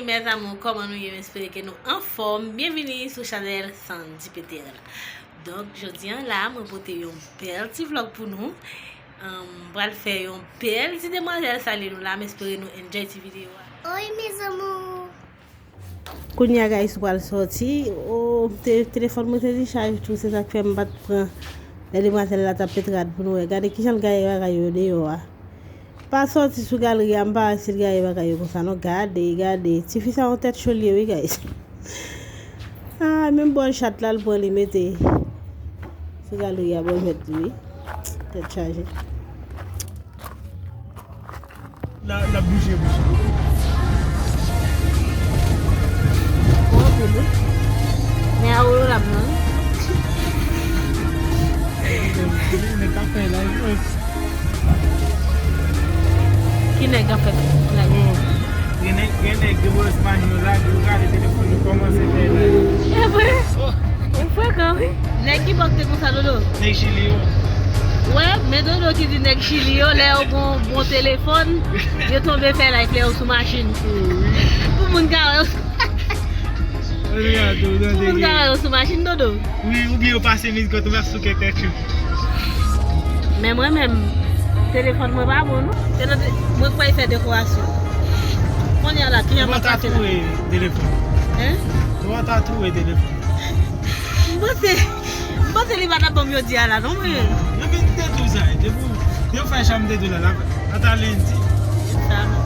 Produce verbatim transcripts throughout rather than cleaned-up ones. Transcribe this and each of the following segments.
Mes amours, kòman nou ye? M espere ke nou anfòm. Byenvini sou chanèl Sandy Peter la. Donk, jodi a la, mwen pote yon bèl ti vlòg pou nou. Ahn, m pral fè yon bèl ti demwazèl salye nou la. M espere nou enjoy ti videyo a. Oi, mes amours. Kounye a, guys, m pral sòti. Oh, te, telefòn mwen te dichaj tou, se sa k fè m pa t pran. Lè demwazèl la t ap met rad pou nou wè. Gade kijan l gaye bagay yo deyò a. Pa sòti sou galri a, m pa wè si l gaye bagay yo konsa non. Gade, gade. Tifi sa yon tèt cho l ye wi, guys. Ah, menm bòl chat la, l pran li mete sou galri a, bòl mèt li wi. Tèt chaje. La, la bouje, bouje. Bon, anpil wi. Men a wolo l ap nan. Nèg k ap fè live, wi. Ki nèg k ap fè live? Oh. Gen nèg, gen nèg de Bosman yo la, yo gade telefòn yo kòmanse fè live. E vre? Oh. Ou frekan, wi. Nèg ki bò k te konsa, Dodo? Nèg Chili yo. Wè, men Dodo ki di nèg Chili yo, lè yo gon bon telefòn, yo tonbe fè live lè yo sou machin. Oh, wi. Pou moun ka wè yo sou, pou moun ka wè yo sou machin, Dodo. Wi, oubyen yo pase mizik yo tonbe ap souke tèt yo. Men mwen menm, telefòn mwen pa bon, non. Se nan te-, mwen kwè fè dekorasyon. Kounye a la, kliyan pa pase. Mwen tatouwe telefòn. Hein? Mwen tatouwe telefòn. M panse, m panse li pa t ap ban m jodi a la, non, mwen. Non, men m te di w sa, depi w, depi w fè sa, m te di w la, la, ata lendi. Sa, non.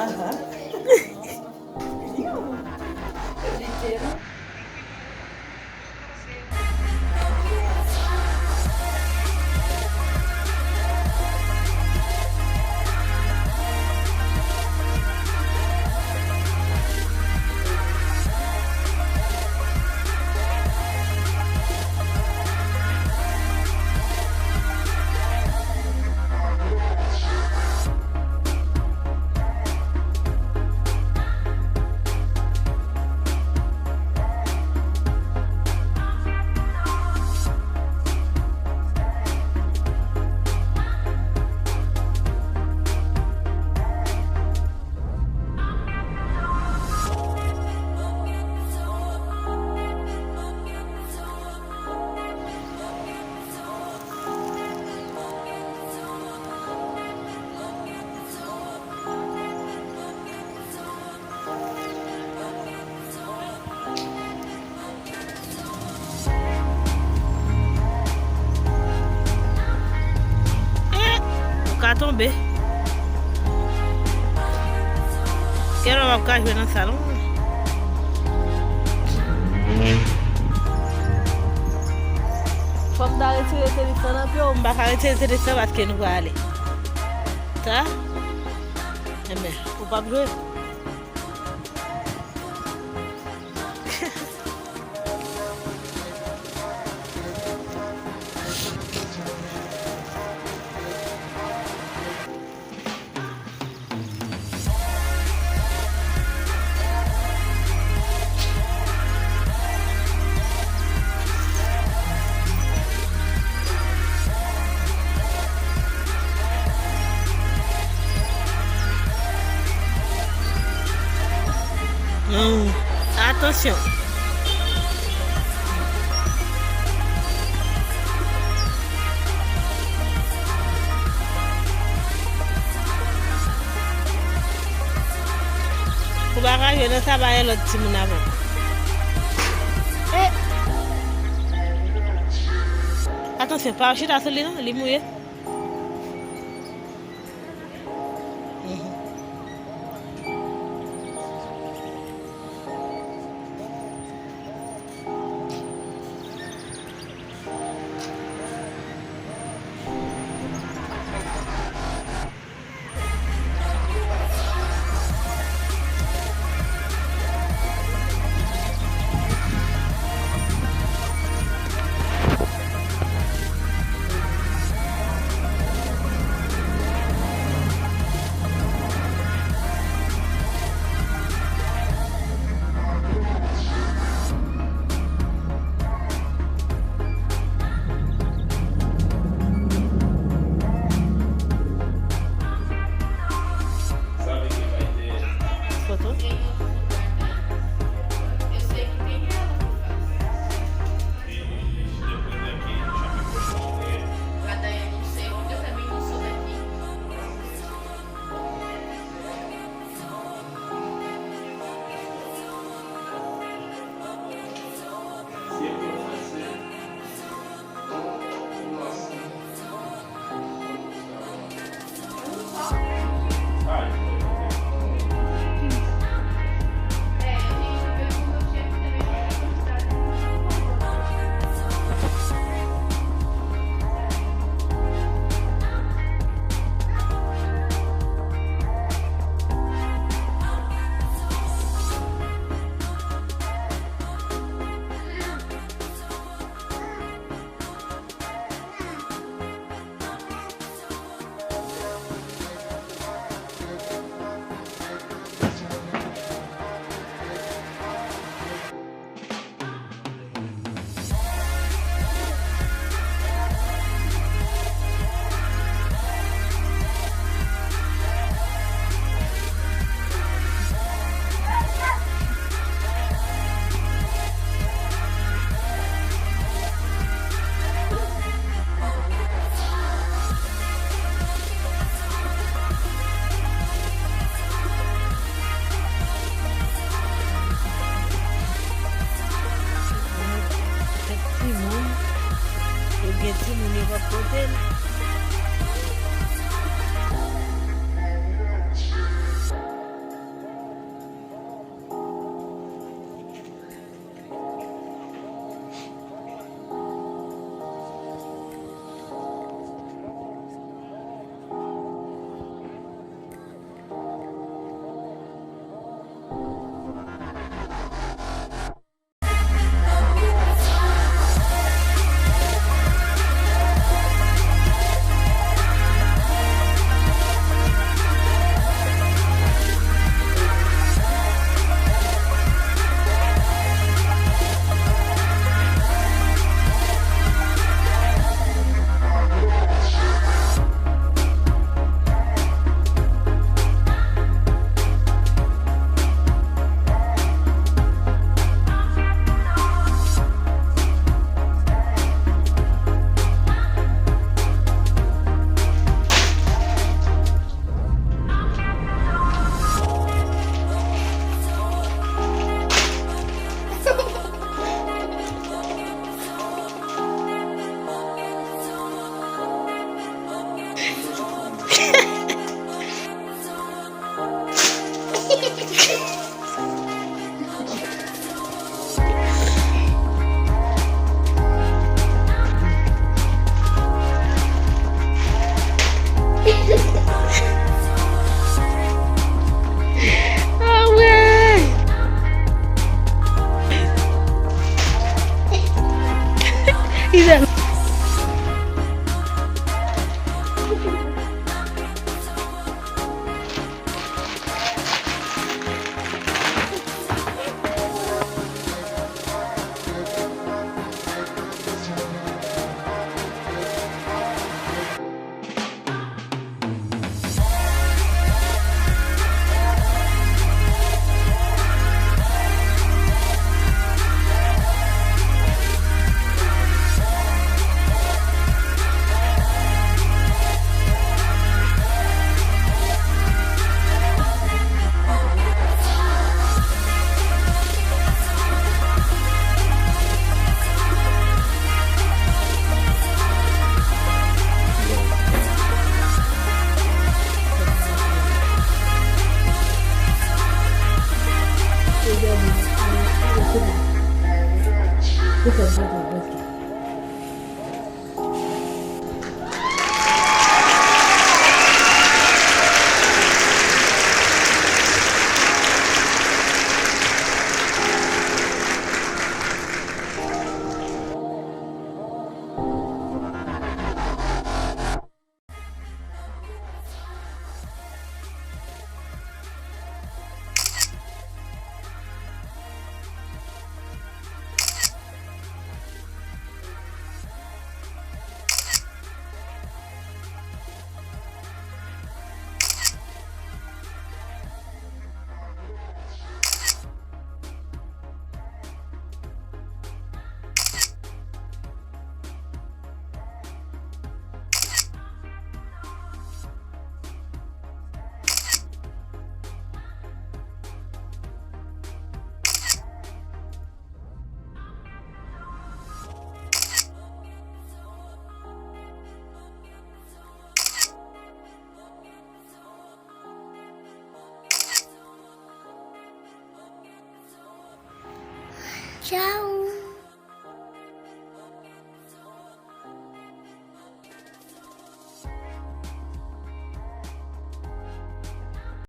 Aham. Ou ka tonbe. Kèlè w ap ka jwe nan salon? Fò m ta retire tenis lan nan pye w, m pa ka retire tenis lan paske nou prale. Sa? Enben, ou p ap jwe? Hmm, atansyon. Ou pa ka jwe nan sa, pa gen lòt timoun avè w. Eh! Atansyon, pa chita sou li non, li mouye. Foto. Kèk timoun, yo gen timoun yo p ap pote l. Ah ouais! Il a Ou fè m kontan, mèsi. Tchao.